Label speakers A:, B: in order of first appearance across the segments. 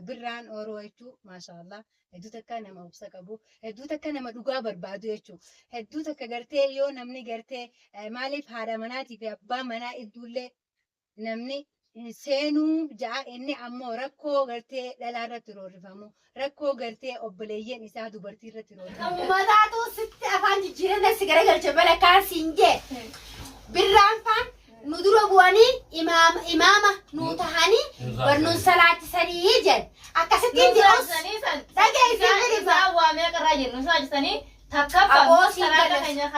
A: Birraan Ooroo jechuu, maashaallah, hedduu takka nama obsa qabu, hedduu takka nama dhugaa barbaadu jechuu, hedduu takka gartee yoo namni gartee maaliif haadha manaatii fi abbaa manaa idduullee namni hin seenuu ja'a, inni ammoo rakkoo gartee dhalaa irratti roorrifamu, rakkoo gartee obboleeyyan isaa dubartii irratti roorrifamu.
B: Ummataatu sitti afaan jijjiiranii si garagalche bala kaan siin jee. Birraan faan nu dura bu'anii imaama imaama nu tahanii barnuun salaachisanii jedhan. Akkasitti
C: Nu
B: itti os
C: salachisanii san
B: dhageessi
C: isaan
B: bilisa.
C: Isaan waa meeqa irraa jiru nu salachisanii takkaffaa
B: Aboo
C: nu
B: siin
C: salaata
B: galas.
C: keenya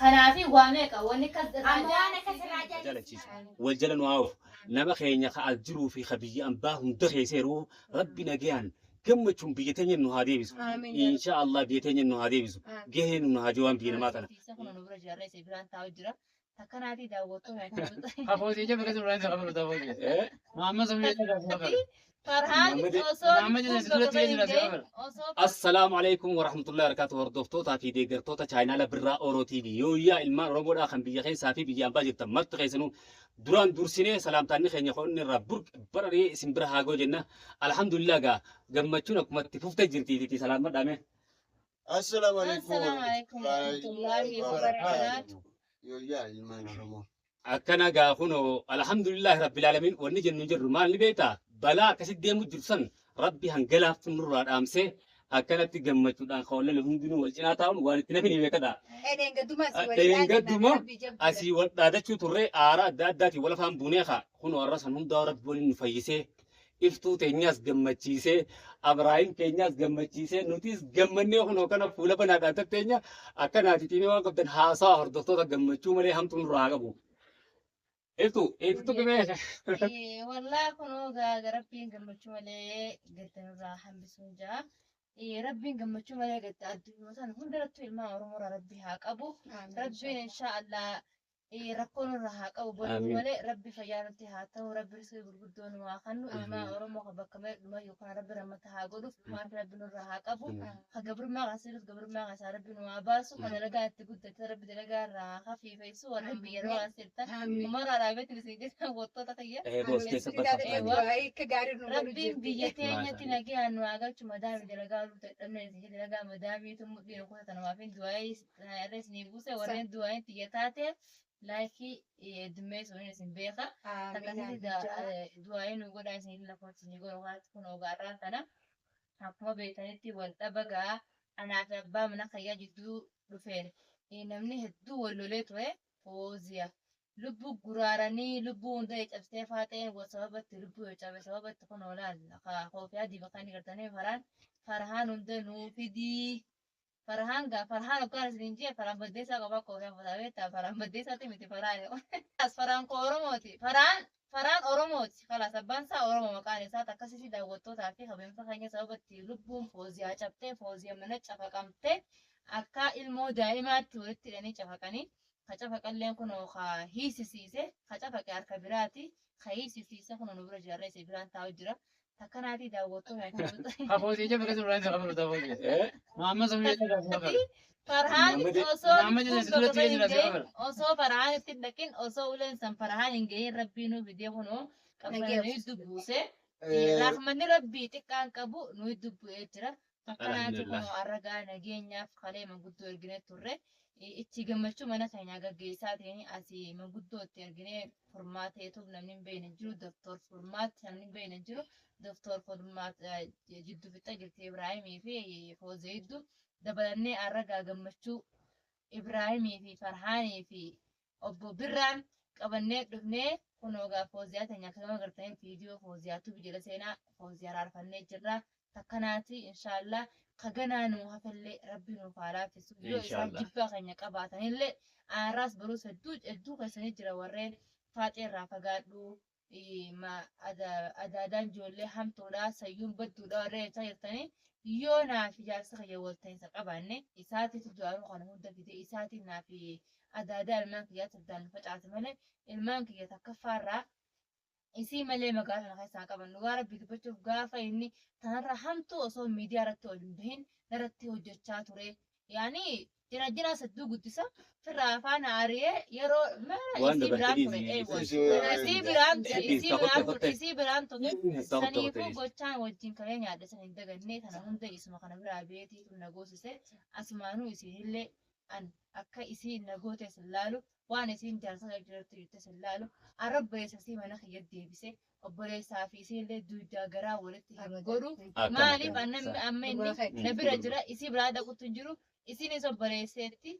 C: kanaafi waa meeqa wanni akkas irraa
B: Amma waan
C: jaan
B: akkas irraa jaan
D: jalachiisu wal jala nu haa oofu. Nama keenya ka as jiruu fi ka biyya ambaa hunda keessa yeroo Rabbi nagayaan gammachuun biyya teenya nu haa deebisu.
A: Amiin yaa Rabbi.
D: Insha Allah biyya teenya nu haa deebisu.
A: Amiin.
D: Gahee nu haa jiru waan biyya namaa tana.
C: Fiisa kun nu bira jirarra isa biraan taa'u jira. Takkanaatii daawwattoota
E: Hafoosii jecha bakka suuraan isa qabu tafoosii.
D: Eh?
E: Maamma sabni jecha isa qabu.
C: Farhaan
D: Muhammad
C: osoo
E: Maamma
C: lubbuun
E: jecha
C: bakka
E: duratti
C: hin
E: jecha isa
C: gahin
E: qabu.
C: osoo
D: Assalaamu alaikum warahmatullahi wabarakatuh. Hordoftootaa fi deeggartoota chaayinaala Birraa Oro TV. Yooyyaa ilmaan Oromoodhaa kan biyya keessaa fi biyya ambaa jirtan marti keessanuu duraan dursinee salaamtaanni keenya kan inni irraa burqe bararee isin bira haa ga'u jenna. Alhamdulillah gaa gammachuun akkuma itti fuftee jirti salaammadhaa mee.
F: Assalaamu alaikum
C: Assalaamu alaikum
F: warahmatullahi
C: warahmatullahi wabarakaatu.
F: wabarakaatuh. Yooyyaa ilmaan Oromoo.
D: Akkana gaa kunoo alhamdulillahi rabbil aalamiin wanni jennu hin jirru, maal ni beektaa, balaa akkasitti deemu jirtu san Rabbi hangalaaftu nurraa dhaamsee akkanatti gammachuudhaan kan wallale hundinuu wal cinaa taa'uun waan itti nafini beekadha.
A: Dheengadduma asii wal
D: Dheengadduma
A: Rabbi jabduudha.
D: Asii wal dhaadachuu turre, aara adda addaatiin wal afaan buunee kaa kunoo har'a san hundaa Rabbi waliin nu fayyisee, Iftuu teenyaas gammachiisee, Abraahim keenyaas gammachiisee, nutis gammannee kunoo kana fuula banaadhaan tatteenya akkanaati. Tiimee waan qabdan haasawa hordoftoota, gammachuu malee hamtuu nurraa haa qabu. Iftuu itti tuqimee.
C: Wallaa kunoo gaa Rabbiin gammachuu malee gadda nurraa hambisuun jaa. Rabbiin gammachuu malee gadda addunyaa sana hundarrattuu ilmaan Oromoorraa Rabbi haa qabu. Rabbiin insha Allah rakkoo nurraa haa qabu baduu
D: Amiin.
C: malee, Rabbi fayyaa nutti haa ta'u, Rabbi rizqii gurguddoo nu haa kennu, ilmaan Oromoo kan bakka malee dhumaa yookaan Rabbi rammata haa godhuuf, dhumaaf Rabbi nurraa haa qabu, ka gabrummaa kaasirus gabrummaa kaasaa Rabbi nu haa baasu, ka dalagaa itti guddate Rabbi dalagaa irraa haa hafiifessu, warreen biyya nama asirtan umarraa dhaabetti isin jedhan wantoota kiyya.
D: Boos keessa barfaftanii.
A: Akka gaarii nu godhu
C: Rabbiin
A: jirti.
C: biyya teenyatti nagaan nu haa galchu. Madaami dalagaa oluu dadhabne isin dalagaa madaamiitu mudhii rukuta tanumaaf hin du'aa irra isinii buuse. Warreen du'aayin tiyya taate like heddummeessuun isin beeka. Akkasitti du'aayin nu godhaa, isin lakkoofsa isinii godhu kanatti. Kun ogaarraan kana akkuma beektanitti wal dhaba gaa anaa fi abbaa mana kiyyaa jidduu dhufeen namni hedduu wal lolee ture. Fooziya lubbuu guraaranii lubbuu hunda cabsee faaxeen wal sababatti lubbuu yoo cabe sababatti kun olaal koofiyaa diba kan gartanii faraan Farhaan hunda nuu fidii. Farhaan gaa Farhaan hoggaan isin jee Farhaan Baddeessaa qofaa koofiyaa uffataa beektaa? Farhaan Baddeessaatti miti Farhaan. As Farhaan koo Oromooti. Farhaan Farhaan Oromooti. Kalaas abbaan isaa Oromoo maqaan isaa akkasitti. Daawwattootaa fi kabajamtoota keenya, sababatti lubbuun Fooziyaa cabtee, Fooziyaa mana cafaqamtee, akka ilmoo daa'imaatti walitti hidhanii cafaqanii, ka cafaqalleen kunoo ka hiisisiise, ka cafaqe harka biraati, ka hiisisiise kunoo nu bira jirarra isa biraan taa'u jira. Takkanaatii daawwattoota.
E: Hafoosii jecha bakka suuraan isa qabu tafoosii.
D: Eh?
E: Maamma sabni jecha isa qabu.
C: Farhaan
D: Muhammad
C: osoo
E: Muhammad
C: lubbuun
E: jecha duratti
C: bakka hin
E: jecha isa
C: gahin
E: qabu.
C: osoo Farhaan itti hin dhaqin, osoo uleen san Farhaan hin gahin, Rabbii nuu fidee kunoo qabbana
A: Nagee
C: nu dubbuuse. Rahmanni Rabbii xiqqaan qabu nu dubbu'ee jira. Akkanaati.
D: Alhamdulillah.
C: Kunoo arragaa nageenyaaf kalee manguddoo erginee turre. Itti gammachuu mana keenyaa gaggeessaa ta'een asii manguddoo itti erginee furmaateetuuf namni hin beekne hin jiru. Doktor Furmaat namni hin beekne hin jiru. Doktor Furmaat jiddu fixxa jirti Ibraahimii fi Foozee hedduu. Dabalannee arragaa gammachuu Ibraahimii fi Farhaanii fi obbo Birraan qabannee dhufnee kunoo gaa Fooziyaa teenya akkuma agartanii viidiyoo Fooziyaatu jala seenaa Fooziyaa raarfannee jirra. Takkanaati inshaallah kaganaa nuu hafellee Rabbi nuuf haa laaffisu. Yoo isaan
D: Inshaallah.
C: jibbaa keenya qabaatanillee aaraas barus hedduu hedduu keessanii jira warreen faaxee irraa fagaadhu, adaadaan ijoollee hamtuudha, sayyuun badduudha warreen jechaa jirtanii, yoo naaf ijaarsa kiyya walta'iinsa qabaanne isaatiitu du'aanuu kana hunda fide, isaatiin naaf adaadaa ilmaan kiyyaatti addaan nu facaase malee ilmaan kiyya takkaffaarraa isii malee magaalaa sana keessaa qaban. Dhugaa Rabbii dubbachuuf, gaafa inni tanarra hamtuu osoo miidiyaa irratti ol hin bahin narratti hojjechaa ture yaani. Jina jina sadduu guddisa firraa afaan aariyee yeroo mara
D: Waan
C: isii biraan
D: dabartee
C: ture eewwa.
F: Isii
C: Isii biraan ture
D: Isii
C: isii biraan
D: tokko
C: ture isii biraan ture.
D: Tokko
C: Saniifuu
D: ta'e.
C: gochaan wajjin kalee nyaadhe san hin dagannee kana hunda isuma kana biraa beetiitu na goosise asumaanuu isinillee an akka isiin na goote sin laalu waan isiin jaarsa jirtu jirte sin laalu arrabbeessa isii mana kiyya deebise obboleessaa fi isiillee duudaa garaa walitti hin godhu. Maaliif amma inni na bira jira isii biraa dhaqutu hin jiru isiinis obboleesseetti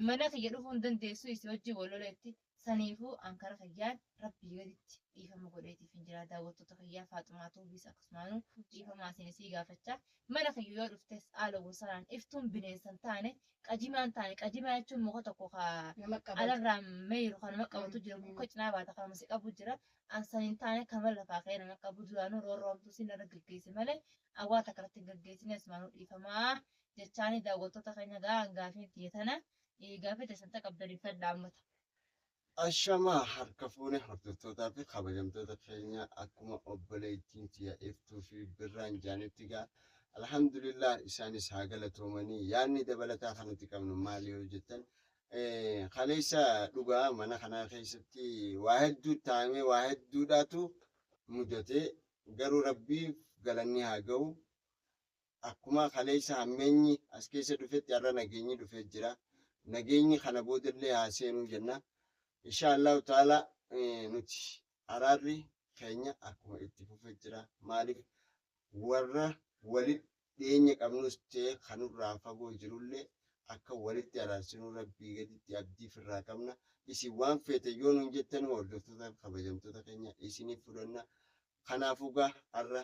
C: mana kiyya dhufuu hin dandeessu isii wajjin wal loleetti saniifuu ankara kiyyaan rabbii gaditti dhiifama godheetiif hin jira daawwattoota kiyyaa Faaxumaa Tuubiis akkasumaanuu dhiifamaa isin isii gaafachaa mana kiyya yoo dhuftes haala gosaan iftuun bineensa hin taane qajimaan taane qajimaa jechuun muka tokko ka
A: Nama qabatu.
C: alarraa meeyiru kan nama qabatu jira muka cinaa baata kan nama si qabu jira an san hin taane kama lafaa ka'ee nama qabu duraanuu roorroomtuu sin irra gaggeesse malee awwaata kanatti hin gaggeessine asumaanuu dhiifamaa jechaani daawwattoota keenya gaa gaafiin tiyya tana gaafii teessan qabdaniif dhaammata.
F: Ashamaa harka fuune hordoftootaa fi kabajamtoota keenya akkuma obboleettiin tiyya Iftuu fi Birraan jaanitti gaa alhamdulillah isaanis haa galatoomanii. Yaadni dabalataa kan nuti qabnu maali yoo jettan, kaleessa dhugaa mana kanaa keessatti waa hedduu taa'amee waa hedduudhaatu mudatee, garuu rabbiif galanni haa ga'u. Akkuma kaleessa hammeenyi as keessa dhufetti har'a nageenyi dhufee jira. Nageenyi kana boodallee haa seenuu jenna. Insha Allahu ta'ala nuti araarri keenya akkuma itti fufee jira. Maaliif warra walitti dhiyeenya qabnus ta'e kanurraa fagoo jirullee akka walitti araarsinuu rabbii gaditti abdii firraa qabna. Isin waan feete yoo nuun jettan hordoftoota kabajamtoota keenya isiniif fudhanna. Kanaafuu gaa har'a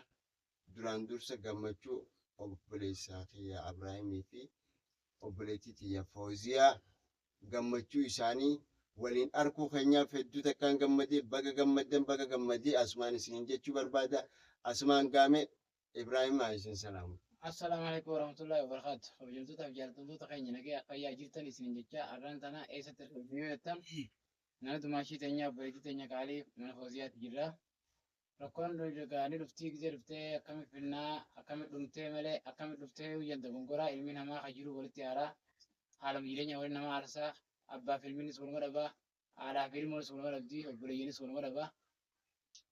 F: duraan dursa gammachuu obboleessaa kiyya Abrahaamii fi obboleettii tiyya Fooziyaa gammachuu isaanii waliin arkuu keenyaaf hedduu takkaan gammadee, baga gammaddan, baga gammadee asumaan isiniin jechuu barbaada. Asumaan gaame Ibraahim haa isin salaamu.
E: Assalaamu alaikum warahmatullahi wabarakatuh. Kabajamtootaa fi jaallatamtoota keenya nagaya fayyaa jirtan isiniin jecha har'aan tana eessatti argamtu yoo jettan mana dumaashii teenya obboleettii teenya qaalii mana Fooziyaatti jirra. Rakkoon gaanii dhuftii gisee dhuftee akkami finnaa akkami dhumtee malee akkami dhuftee guyyan dogongoraa ilmi namaa kan jiru walitti haaraa haaluma jireenya waliin nama aarsaa abbaa fi ilmiinis waluma dhabaa haadhaa fi ilmoonis waluma dhabdii obboleeyyiinis waluma dhabaa.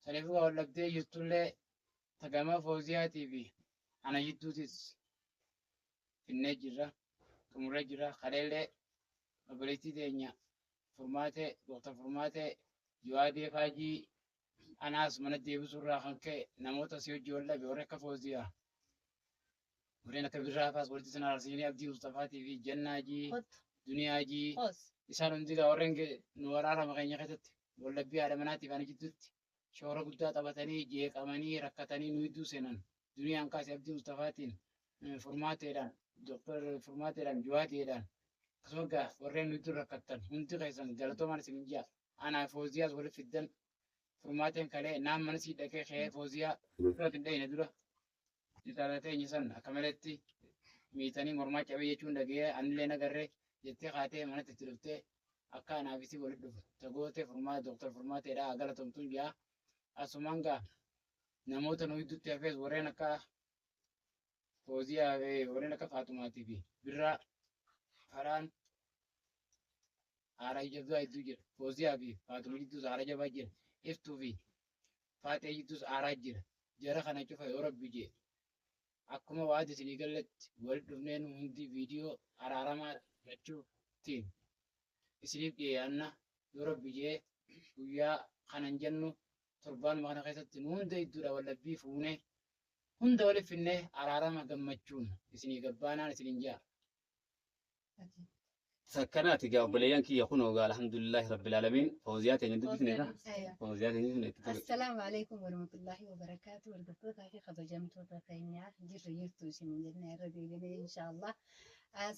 E: Saniifuu wal dhabdee jirtullee tagama Fooziyaatii fi ana jidduutis finnee jirra xumurree jirra. Kaleellee obboleettii teenya furmaatee Dooktar Furmaatee Jawaadee Faajii anaas mana deebisuurraa kan ka'e namoota si hojii wal dhabe warri akka Fooziyaa warreen akka Birraa faas walitti isin araarsanii Abdii Mustafaatii fi Jannaajii
C: Kottu
E: Duniyaajii
C: hoos.
E: Isaan hundi gaa warreen nu waraarama keenya keessatti wallabbii haadha manaatiif ana jidduutti shoora guddaa taphatanii jeeqamanii rakkatanii nu gidduu seenan duniyaan kaase Abdii Mustafaatiin Furmaateedhaan Dooktar Furmaateedhaan Jawaadeedhaan akkasuma gaa warreen nu gidduu rakkattan hundi keessan galatoomaan isin jaa anaa Fooziyaas walitti fiddan. Furmaateen kalee naan mana sii dhaqee ka'ee Fooziyaa duratti hin dhayine dura jaalatee san akka maletti miitanii mormaa cabee jechuun dhaga'ee anillee nagarree jettee kaatee manatti itti dhuftee akka anaaf isii walitti dhufu tagootee furmaata Dooktar Furmaateedha galatomtuun jaa. Asumaan gaa namoota nu gidduutti hafees warreen akka Fooziyaa fi warreen akka Faaxumaatii fi Birraa karaan haaraa jabaa hedduu jira. Fooziyaa fi Faaxuma jidduus haara jabaa jira. Iftuu fi Faaxee jidduus haaraa jira. Jara kana cufa yoo rabbi jee akkuma waadi isinii galletti walitti dhufneen hundi viidiyoo araaramaa lachuutiin isiniif dhiyeeyanna yoo rabbi jee guyyaa kanan jennu torbaanuma kana keessatti nu hunda idduudha wallabbii fuunee hunda walitti finnee araarama gammachuun isinii gabbaanaan isiniin jaa.
D: Sakkanaati gaa obboleeyyan kiyya kunoo gaa alhamdulillahi rabbil aalamiin Fooziyaa teenya dubbisneedha. Fooziyaa teenya dubbisne itti tole.
A: Assalaamu alaikum warahmatullahi wabarakaatu. Hordoftoota fi kabajamtoota keenya jirru jirtu isin jennee irra deebinee inshaallah.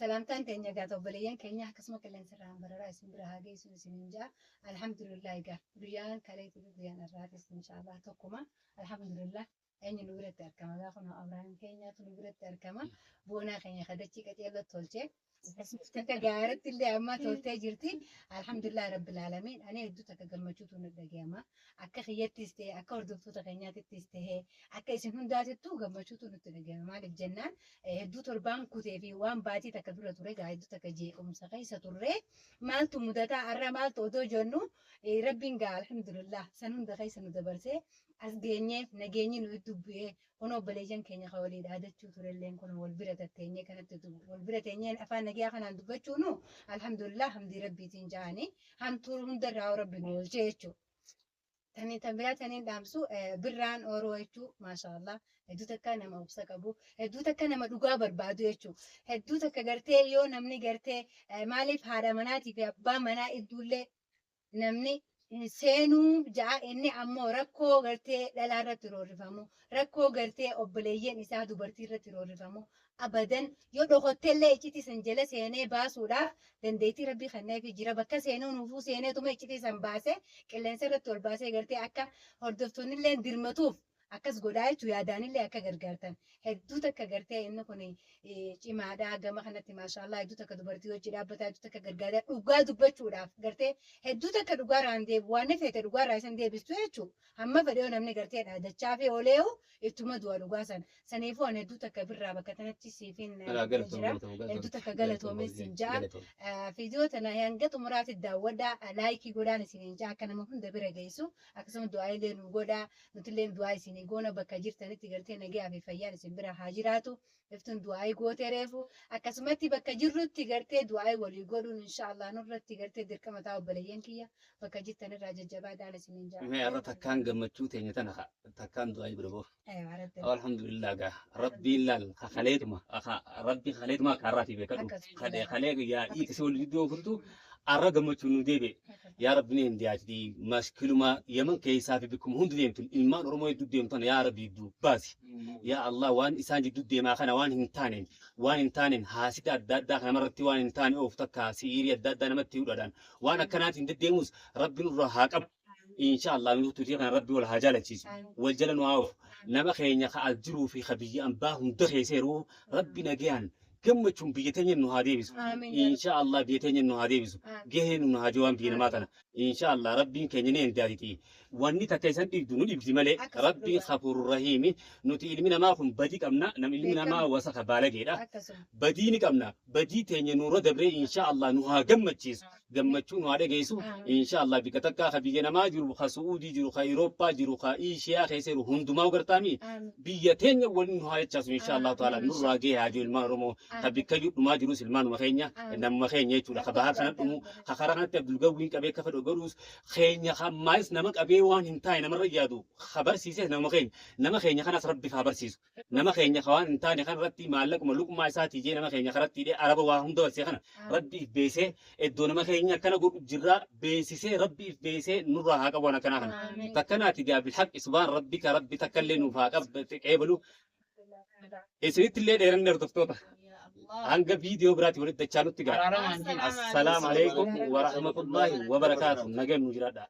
A: Salaamtaan teenya gaa obboleeyyan keenya akkasuma qilleensa irraan bararaa isin bira haa geessu isin jaa. Alhamdulillah gaa guyyaan kaleetii fi guyyaan har'aatis inshaallah tokkuma. Alhamdulillah. Eenyu nu biratti argama? Gaafa nu Abrahaam keenyaatu nu biratti argama. Boonaa keenya kadachii qaceelloo tolchee. Takka gaariitti illee amma toltee jirti. Alhamdulillah rabbil aalamiin. Ani hedduu takka gammachuutu nu dhagahama. Akka kiyyattis ta'e, akka hordoftoota keenyaatittis ta'e, akka isin hundaatittuu gammachuutu nutti dhagahama. Maaliif jennaan hedduu torbaan kutee fi waan baatii takka dura ture gaa hedduu takka jeequmsa keessa turre maaltu mudataa har'a maaltu odoo jennu rabbiin gaa alhamdulillah san hunda keessa nu dabarsee as geenyeef nageenyi nu itti bu'ee kun obboleeyyan keenya kan walii dhaadachuu turelleen kun wal bira tatteenyee kanatti wal bira teenyeen afaan nagayaa kanaan dubbachuunu alhamdulillah hamdii rabbiitiin ja'anii hamtuu hundarraa rabbi nu oolchee jechuudha. Tani tan biraa taniin dhaamsu birraan ooroo jechuu maashaallah hedduu takka nama obsa qabu hedduu takka nama dhugaa barbaadu jechuu hedduu takka gartee yoo namni gartee maaliif haadha manaatii fi abbaa manaa idduullee namni seenuu ja'a inni ammoo rakkoo gartee dhalaa irratti roorrifamu rakkoo gartee obboleeyyan isaa dubartii irratti roorrifamu abadan yoo dhokottellee iccitii san jala seenee baasuudhaaf dandeettii rabbii kenneefii jira bakka seenuu nuufuu seeneetuma iccitii san baasee qilleensa irratti ol baasee gartee akka hordoftoonnillee dirmatuuf akkas godhaa jechuu yaadaanillee akka gargaartan hedduu takka gartee inni kun cimaadha gama kanatti maashaallah hedduu takka dubartii hojii dhaabbataa hedduu takka gargaaraa dhugaa dubbachuudhaaf gartee hedduu takka dhugaarraan deebi waan ni feete dhugaarraa isan deebistu jechuu hamma fedhee namni gartee dhaadachaa fi ooleewu ittuma du'a dhugaa san saniifuu ani hedduu takka birraa bakka tanatti siifin jira hedduu takka galatoomes hin ja'a. Viidiyoo tana hanga xumuraatti daawwadhaa laayikii godhaan isiniin ja'a akka nama hunda bira geessu akkasuma du'aa illee nu godhaa nutillee du'aa isinii goona bakka jirtanitti gartee nagayaa fi fayyaan isin bira haa jiraatu iftuun du'aa gootee reefu akkasumatti bakka jirrutti gartee du'aa walii godhuun inshaallah nurratti gartee dirqama ta'a obboleeyyan kiyya bakka jirtanirraa jajjabaadhaan isiniin ja'a.
D: Mee har'a takkaan gammachuu teenya tana takkaan du'aa bira boof.
A: Aywa rabbi.
D: Alhamdulillah gaa rabbiin laal kaleetuma rabbi kaleetuma kaarraatii beekadhu
A: Akkasuma.
D: kalee yaa'ii kasi wal gidduu furtu arra gammachuun nu deebi'e. Yaa rabbi ni hindiyaati maskiluma yaman keessaa fi bikkuma hundi deemtu ilmaan Oromoo hedduu deemtan yaa rabbi hedduu baasi. Yaa Allah waan isaan jidduu deemaa kana waan hin taaneen waan hin taaneen haasida adda addaa kana namarratti waan hin taane oofu takka si'iirii adda addaa namatti hidhuudhaan waan akkanaatiin deddeemus rabbi nurraa haa qabu. Insha Allah nuti tutii kana rabbi wal haa jaalachiisu. Wal jala nu haa oofu. Nama keenya ka as jiruu fi ka biyya ambaa hunda keessa yeroo rabbi nagayaan gammachuun biyya teenya nu haa deebisu.
A: Amiin yaa rabbi.
D: Insha Allah biyya teenya nu haa deebisu.
A: Amiin.
D: Gahee nu haa jiru waan biyya namaa tana. Insha Allah rabbiin keenya ni hindaatiti. Wanni takka isan dhiibdu nu dhiibdi malee
A: Akkasuma
D: rabbiin
A: dhugaa.
D: Ghafuurur Rahiimi nuti ilmi namaa kun badii qabna namni ilmi namaa
A: Beekama.
D: wasaka baalageedha.
A: Akkasuma.
D: Badii ni qabna. Badii teenya nurra dabree insha Allah nu haa gammachiisu. Gammachuu nu haa dhageessu.
A: Amiin.
D: Insha Allah bika takkaa ka biyya namaa jiru ka Su'uudii jiru ka Eurooppaa jiru ka Ishiyaa keessa jiru hundumaa gartaami
A: Amiin.
D: biyya teenya waliin nu haa jechaasu insha Allah ta'ala
A: Amiin.
D: nurraa gahee haa jiru ilmaan Oromoo ka
A: Amiin.
D: bikka dhumaa jirus ilmaanuma keenya
A: Amiin.
D: namuma keenya jechuudha ka
A: Rakkoo
D: bahar kana
A: adda
D: dhumu
A: addaa.
D: ka karaa kanatti Abdulgawwiin qabee kafa dhogaruus keenya hammaayis nama qabee waan hin taane namarra yaadu ka barsiises nama keenya nama keenya kanas rabbi haa barsiisu nama keenya ka waan hin taane kanarratti maallaquma luqmaa isaatii jee nama keenya karatti hidhee araba waa hunda barsiise kana
A: Amiin.
D: rabbi if beesee iddoo nama keenya akkana godhu jirraa beesisee rabbi if beesee nurraa haa qabu waan akkanaa kana.
A: Amiin.
D: Takkanaati gaa bilhaqi subhaan rabbika rabbi takkallee nuuf haa qab qeebalu isinitti illee dheeranne hordoftoota
C: Ya Allah.
D: hanga viidiyoo biraatti walitti dachaa nutti gaa.
E: Araaramaan jenna.
D: Assalaamu alaikum wa rahmatullahi wa barakaatuh. Nagaan nu jiraadha.